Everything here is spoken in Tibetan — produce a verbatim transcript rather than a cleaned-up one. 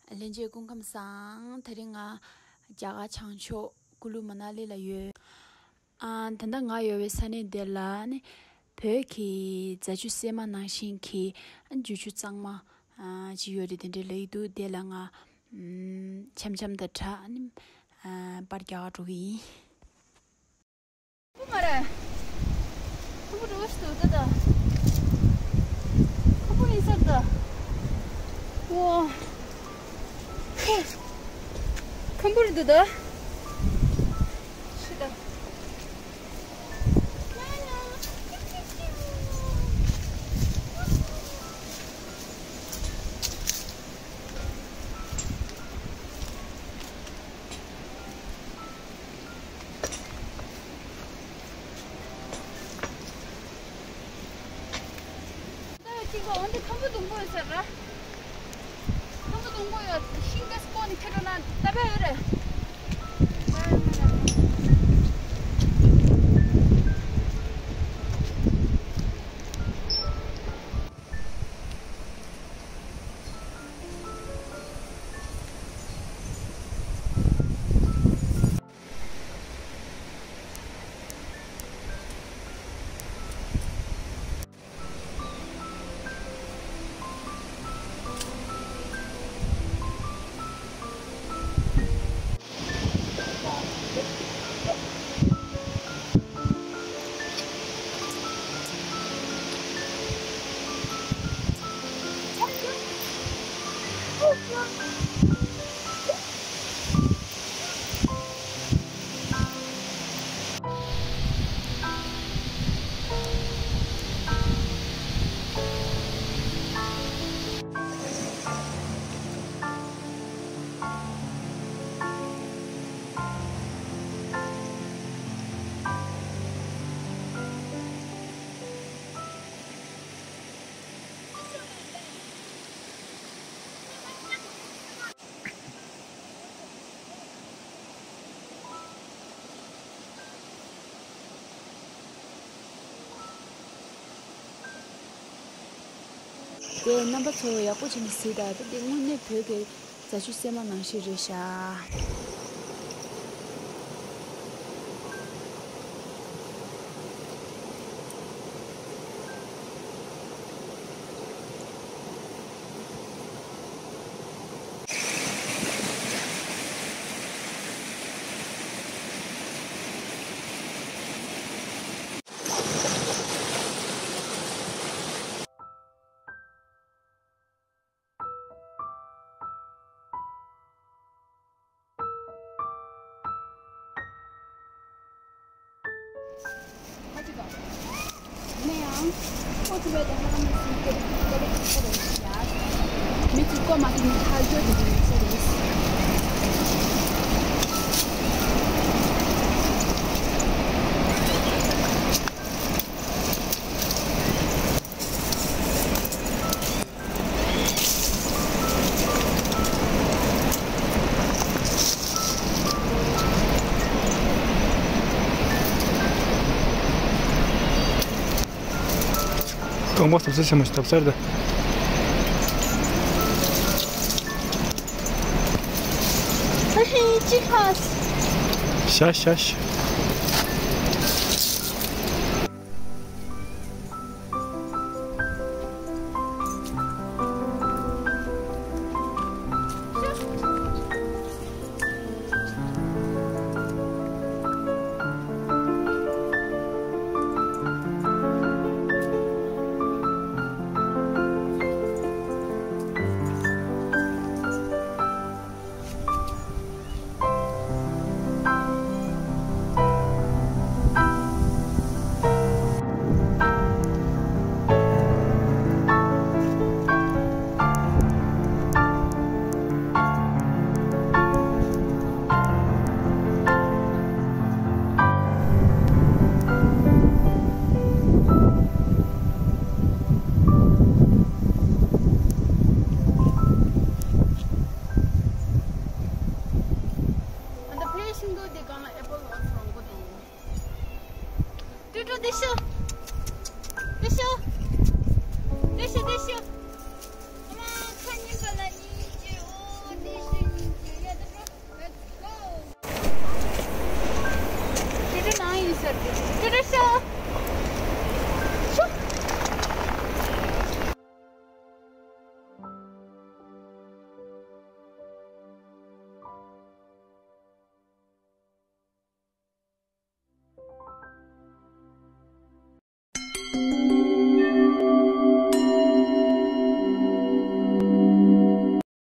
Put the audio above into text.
ལྷན་རྒྱས་སྐུ་ཁམས་བཟང་། དེ་རིང་ང་རྒྱ་གར་བྱང་ཕྱོགས་ཀུ་ལུ་མ་ན་ལི་ལ་ཡོད། ཨ། ད་ལྟ་ང་ཡོད་པའི་ས་གནས་འདི་ལ་ནི་བོད་ཀྱི་རྫ་ཆུ་སྲན་མ་ནང་བཞིན་གྱི་རྒྱུ་ཆུ་གཙང་མ་ཨ་ཅིག་ཡོད་རེད། དེ་འདྲའི་ལབ་ཀྱི་འདུག་དེ་ལ་ང་ཨམ་འཆམ་འཆམ་དང་སྦྲགས་ནི་ཨ་པར་རྒྱག་ག་འགྲོ་གི་ཡིན། ཁམ་བུ་མ་རེད། ཁམ་བུ་འགྲོ་བ་ཞིག་འདུག་ད་ད། ཁམ་བུ་ཡིན་ས་ད། ཝ། ཁམ་བུ་རེད་འདུག་ད། ཤི་ད། ད་གཅིག་པ་འོན་ཏེ་ཁམ་བུ་སྡོང་པོ་ཡོད་ས་རེད། ཁམ་བུ་སྡོང་པོ་ཡོད། ཤིང་དེ་སྐོར་ནས་ཁྱེར་འགྲོ་ན་ད་བས་ཡོད་རེད། དེ་རྣམ་པ་ཚོ་ཡག་པོ་བྱས་ནས་གཟིགས་དང་། དེ་འདི་དངོས་གནས་བོད་ཀྱི་རྫ་ཆུ་སྲན་མ་ནང་བཞིན་རེད་ཤག་རྐང་པ་སྟབས་གསལ་ཆེན་པོ་ཞིག་སྟབས་གསལ་རེད། ཨ་ཧེ། ཅི་ཧ། ཤ་ཤ་ཤ།